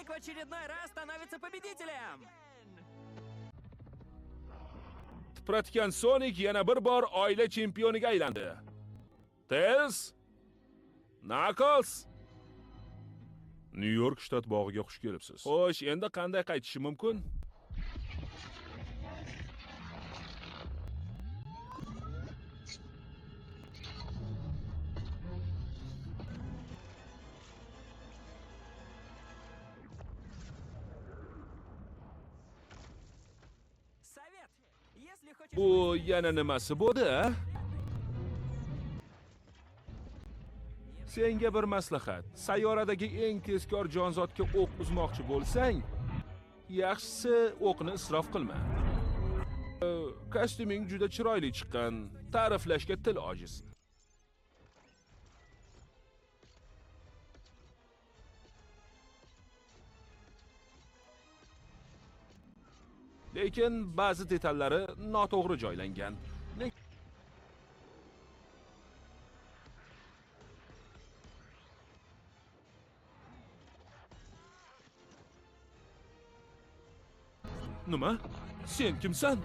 Соник в очередной раз становится победителем! Tipratgan Sonic yana bir bor oila chempioniga aylandi. Tails, Knuckles, Nyu-York shtat bog'iga xush kelibsiz. Xo'sh, endi qanday qaytishi mumkin? Совет! Если хочешь... Bu yana nimasi bo'ldi, a? Senga bir maslahat. Sayyoradagi eng tezkor jonzotga o'q uzmoqchi bo'lsang, yaxshisi o'qni isrof qilma. Kostyuming juda chiroyli chiqqan. Ta'riflashga til ojiz. Lekin ba'zi detallari noto'g'ri joylangan. Nima? Sen kimsan?